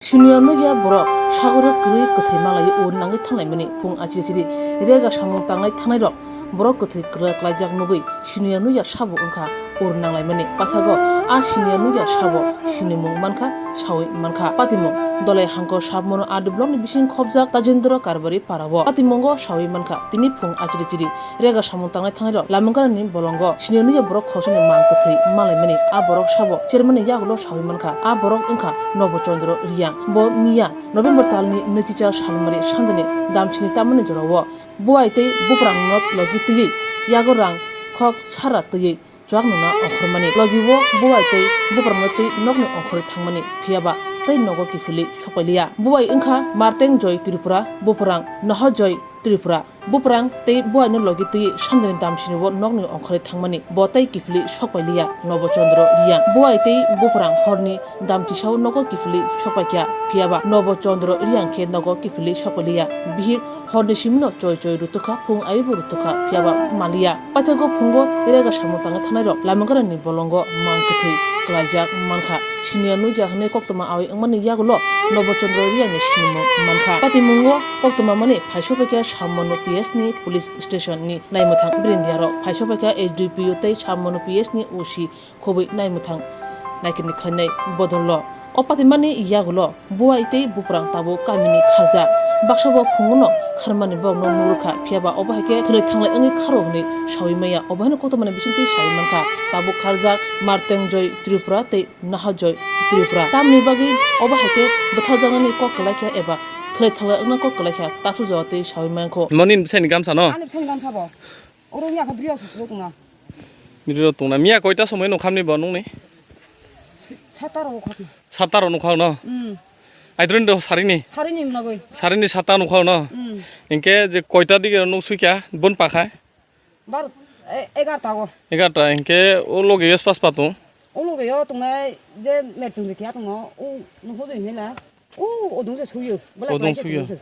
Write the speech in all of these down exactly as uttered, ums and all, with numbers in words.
Siniya nukya borok sagoro kwrwi kwthwi malaiwi ur nangwi thanglaimani phung achiri chiri rega samung tanglai thangnairok borok kwthwi kwrwi klaijak nugwi siniya nukya sabo wngkha ur nanglaimani. Pathago a siniya nukya sabo sinimung mankha sawi mankha. Patimung Dolai Hangkor Sabmono R D blockni bising khobjak Tajendra Karbari parao patimungo sawi mankha tini phung achiri chiri. Rega samung tanglai thangnairok Lamangkarani bolongo siniya nukya borok khoroksa ni mang kwthwi malaimani. A borok sabo chairman ni yagulo sawi mankha. A borok wngkha Nobo Chandra Riyang. Bo miya November talni nwichichar salmari sanjani damchini tamani jorao buai tei buprang nok logi twiwi yago rang khok sara twiwi chuak nungna ongkhormani. Logi o buai tei buprangno twi nokni ongkhorwi thangmani, phiyaba tei nogo kiphilwi sokpailiya. Buai wngkha Marteng Joy Tripura, buprang Naha Joy Tripura. Buprang tei buaino logi twi sanjani damsini o nokni ongkhorwi thangmani, bo tei kiphilwi sokpailiya Nobo Chandra Riyang. Buai tei buprang horni damchisao nogo kiphilwi sokpaikha, phiyaba Nobo Chandra Riyang khe nogo kiphilwi sokpailiya. Bihik horni simino choi choi rutukha, phung aibo rutukha, phiyaba maliya. Paithago phungo rega samung tangwi thangnairok Lamangkarani bolongo mang kwthwi klaijak mankha. Siniya nukya hwnwi koktwma awi wngmani yagulo Nobo Chandra Riyangni sinimung mankha. Patimungo koktwma mani phaisopaikha Sabmono P S ni police station ni naimwthang brindiarok, phaisopaikha S D P O tei Sabmono P S ni O C khobwi naimwthang naikirni khlainai bodollo. O patimani yagulo buai tei buprang tabuk kamini kharjak. Baksa bo phungono kharmani borokno nugrwkha, phiyaba obo hai khe thwlai thanglai wngwi kharo hwnwi sawi maya. Obo haino koktwmani bisingtwi sawi mankha, tabuk kharjak Marteng Joy Tripura tei Naha Joy Tripura. Tamni bagwi obo hai khe bwtharjaknani kok kwlaikha eba thwlai thanglai wngna kok kwlaikha, taphujo tei sawi mankho. Mo nini bwsaini gamsa no? Ani bwsaini gamsa bo. Oro wngya kha bwrwi rok se suro tongna. Bwrwi rok tongna. Miya koita somoi nokhamni bo nungni? Sataro khati. Sataro nokha no? Hmm. Aidroni do sarini? Sarini mnogoi. Sarini sata nokha no? Hmm. Hinkhe je koita dige nok suikha bon pakhai? Bar, e, egarta go. Egarta hinkhe o loge yes pas pa tong? O loge yo tongnai je metung je kya tongo. O nokho je hinela. O odung se suyo. Bwlai odung suyo.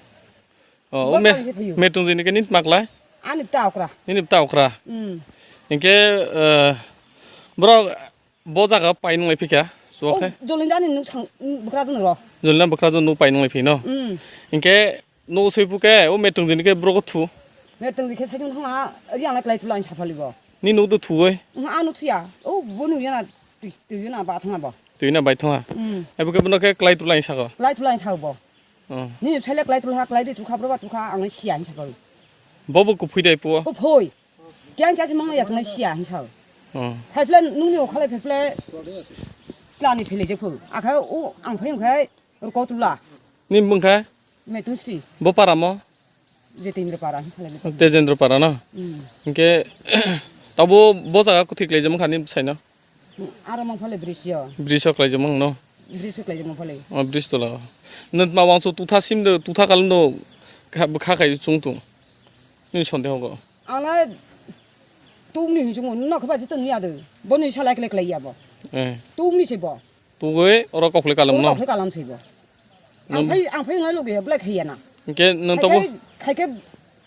Oh, o me-, metung jini ke nit maklai? Ani bta okra. Nini bta okra. Hmm. Hinkhe, eh, borok bo jaga pai nunglai phikha, suwa khe? Jolindani nuk sang, nuk bwkra jwng ro. Jolindani bwkra jwng nuk pai nunglai phino. Hmm. Hinkhe nuk sui phuke, o metung jini ke borok thu. Metung jini ke sai thang thang a, ri ang lai klai tula ang sapali bo. Ni nuk do thuoi? Hmm, a nuk thuya. O bo nuk yana, tui, tui yana ba thang bo. Tui na bai thang ha. Hmm. Ebo ke bono ke klai tula ang sako. Klai tula ang sako bo. Oh. Nini bwsai le klai tulha, klai di tulkha, bwrwba tulkha, ang le siya hinwi sa kha. Bo bo kuphwi dai puo? Kuphwi. Kiyang kiyang se mangna ya chwnai siya hinwi sa kha. Oh. Phai phle nungni okha le phai phle klani philai je phu. Akha o ang phai wngkhai rwko tula. Ni bwngkha? Metung sri. Bo para mo? Jitendra para hinwi sa le. Tejendra para no? Hmm. Hinkhe tabo bo jaga kuthwi klai je mangkha ni bwsai no? Aro mangphale bridge yo. Bridge o klaijak mangno? Bridge o klaijak mangphale. O bridge tola o. Nwtma wangso tutha sim do, tutha kalam do kha, kha khai chung tung. Nini sondeho go. Ang la tungni hinwi chungo, nokhe ba jito nuya do. Boni sala ekle klai ya bo. Eh. Tungni se bo. Tugwi oro kokle kalam no? Kokle kalam se bo. Ang phai, ang phai ngai logi ya, black hiya na. Hinkhe nwng tabo? Khai khe, khai khe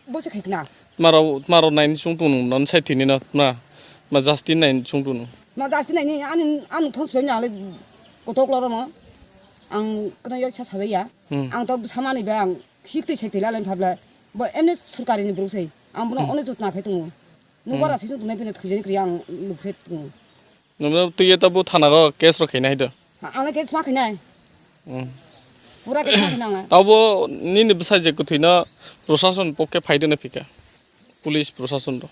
bo se khai khna. Tmaro, tmaro nai ni sung tong nung, non sai thini no, tma, ma Justin nai ni sung tong nung. Ma Justin nai ni, ani, ani thon sibem na le, kotok loro no. Ang kena yo sa sa ya. Hmm. Ang to samani ba ang sik twi sai twi la len phabla. Bo emne sorkari ni bro sai. Ang bono hmm. One jotna khai tongo. Nung hmm. Bara sai sung tongnai pina thujani kriya ang lupre tongo. Nwngno twiwi tabo thana o case rok khaina hai do? Ang le case ma khainai. Hmm. Pura case ma khainai ang le. Tabo nini bwsai je kwthwino prosason pokke phai rwna phika. Police prosason rok.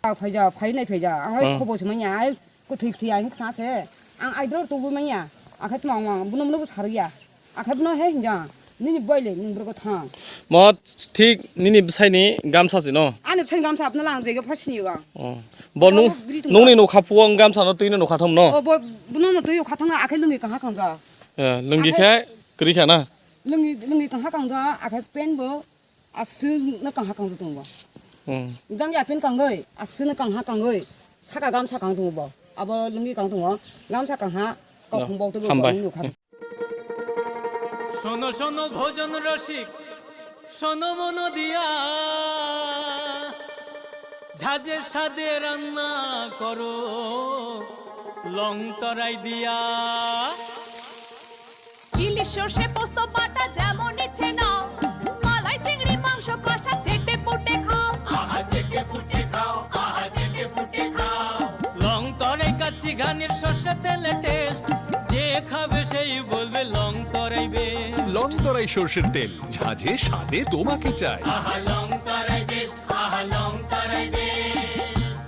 Ah, phaija, phainai phaija. Ang le hmm. Khobo se manya, ai kwthwi kwthwi ang khna se. Ang aidor tubu manya. Akhe tma ang buno muno bo sarya. Akhe bono he hinja, nini boile nini borok thang. Mo thik nini bwsaini gamsa se no? Ani bwsaini gamsa apna lang jega phasini ba. Oh. Bo nung, nungni nokha puo gamsa no twino nokha thom no? Oh, bo, bono no twi kha thang akhe lungi kangha kangja. Eh, lungi khe kwrwi kha na? Lungi, lungi kangha kangja, akhe pen bo aswk no kangha kangja tongo. Hmm. Jang ya pen kangoi, aswk no kangha kangoi, saka gamsa kang tongo bo. Abo lungi kang tongo, gamsa kangha, kok no. Khum bok to bo hambai. Nokha. শোনো শোনো ভোজন রসিক, শোনো মন দিয়া, ঝাঁঝের স্বাদে রান্না করো লং তরাই দিয়া। সর্ষে পোস্ত বাটা যেমন ইচ্ছে নাও, মালাই চিংড়ি মাংস কষা চেটে পুটে খাও। আহা চেটে পুটে খাও, আহা চেটে পুটে খাও। লং তরাই কাচ্চি ঘানির সর্ষে তেলে টেস্ট, যে খাবে সেই বলবে লং তরাই বেস্ট। লং তরাই সর্ষের তেল, ঝাঁঝে স্বাদে তোমাকে চাই। আহা লং তরাই বেস্ট, আহা লং তরাই best.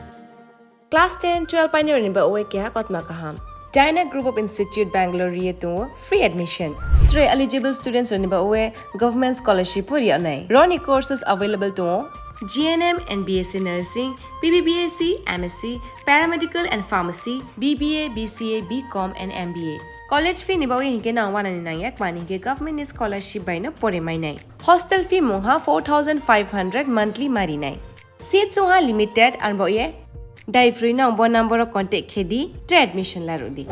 Class ten, twelve painirokni bagwi keha kotma kaham. Dyna Group of Institute, Bangalore ri tongo free admission. Tei eligible students rokni bagwi government scholarship bo rwnai. Roni courses available tongo G N M and B S C Nursing, B B B S C, M S C, Paramedical and Pharmacy, B B A, B C A, B Com and M B A. College fee ni bagwi hinkhe nang wanani nangya, mani hinkhe government ni scholarship bai no pore mainai. Hostel fee mungha four thousand five hundred monthly marinai. Seats wngha limited, ang bo ye dai free no bo number o contact khe di, tei admission la rw di.